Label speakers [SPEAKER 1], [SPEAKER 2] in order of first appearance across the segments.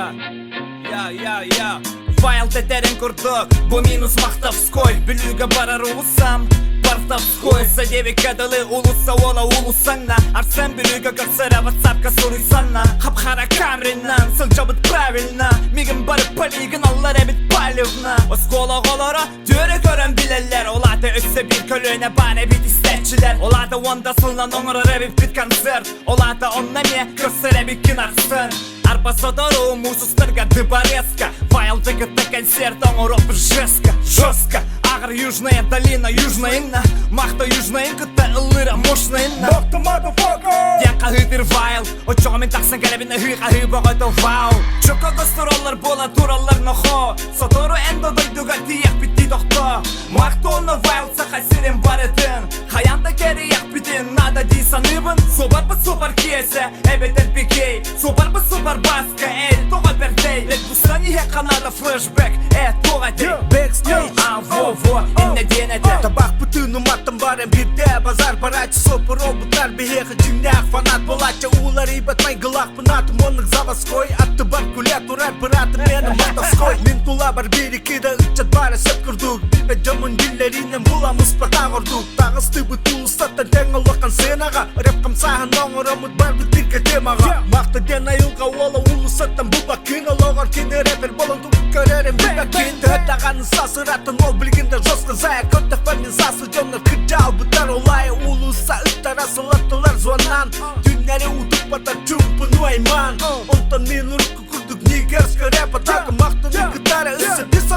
[SPEAKER 1] Я, я, я, я. Файл тэтэрин курдук, бу минус махтовской. Бүлүүгэ барар уулуссам, Портовской. Улусса девикка дылы улусса уола улуссанна. Арсен Бүлүүгэ көрсөрө ватсапка суруйсанна. Хап-хара камринан сылдьабыт правильно. Мигин бары полигон аллар эбит палевна. Оскуола оҕолоро Түөрэ көрөн билэллэр, ол аата өссө биир көлүөнэ баар эбит истээччилэр. Ол аата уонда сылынан оҥорор эбиппит концерт. Ол аата онно эмиэ көрсөр эбиккин ахсын. Арба сотору муус устарга дыбарецка Файлды кытта концерт оҥоруохпут жестко, жестко. Ааҕар Южная долина, Южная инна. Махта Южная кытта ыллыыра мощная инна.
[SPEAKER 2] Махта motherfucker!
[SPEAKER 1] Диэн хаһыытыр файл. Оччоҕо мин тахсан кэлэбин ыһыы хаһыы бөҕөтө вау. Чөкө гастроллар буола тураллар нохоо. Сотору эн да дойдуга тиийэхпит дии тохтоо. Махтонна Вайлд Саха сирин барытын. Хайаан да кэрийэхпитин надо дии саныыбын. Суобарбыт суобар киэсэ, эбэтэр пикей. Суобарбыт суобар баска, эй, тоҕо бэрдэй. Летбустан иһиэххэ надо флешбэк, э, туох этэй?
[SPEAKER 2] Backstage.
[SPEAKER 1] А, во-во, иннэ диэн этэ.
[SPEAKER 2] Табахпытын уматтан баран бирдэ базар барааччы соппор обуттар биһиэхэ дьиҥнээх фанат буолааччы ууларыйбат майгылаахпын атым оннук заводской аттыбар күлэ турар быраатым миэнэ мотовской мин тулабар биир икки да ыччат баара сөп курдук билбэт дьоммун биллэриинэн булам успатаах ордук таҕыстыбыт уулуссаттан тэҥ улахан сценаҕа рэп хамсааһын оҥороммут барбыт тиргэ темаҕа махта диэн айылҕа уола уулуссаттан булбаккын олоҕор кини рэпер буолан тугу көрөрүн билбэккин төһө даҕаны сасыраттан ол билигин да жестко зая көрдөхпө мин сасы дьоннор кырдьаалбыттар ол аайы уулусса ыттара сылаттылар звоннаан Түннэри утуппатар чуумпуну аймаан Онтон мин урукку курдук нигерскэ рэп атака Махтаны гитара өссө бис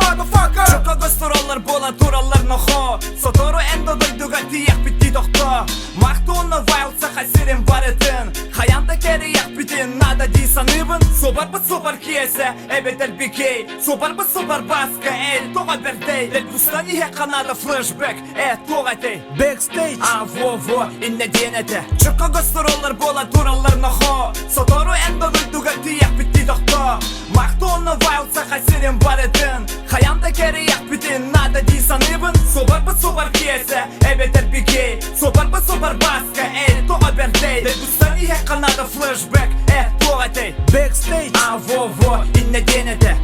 [SPEAKER 2] motherfucker
[SPEAKER 1] Чөкө гастроллар буола тураллар нохоо. Сотору эн да дойдуга тиийэхпит дии тохтоо. Махтонна Вайлд Саха сирин барытын. Хайаан да кэрийэхпитин надо дии саныыбын. Суобарбыт суобар киэсэ, эбэтэр бикей. Суобарбыт суобар баска, эй, тоҕо бэрдэй. Летбустан иһиэххэ надо флешбэк, э, туох этэй?
[SPEAKER 2] Backstage
[SPEAKER 1] А, во-во, иннэ диэн этэ. Чөкө гастроллар буола тураллар нохоо. Сотору эн да дойдуга тиийэхпит дии тохтоо. Махтонна Вайлд Саха сирин барытын. Хайаан да кэрийэхпитин надо дии саныыбын. Суобарбыт суобар киэсэ, эбэтэр пикей. Суобарбыт суобар баска, эй, тоҕо бэрдэй. Летбустан иһиэххэ надо флешбэк, э, туох этэй?
[SPEAKER 2] Backstage
[SPEAKER 1] А, во-во, иннэ диэн этэ.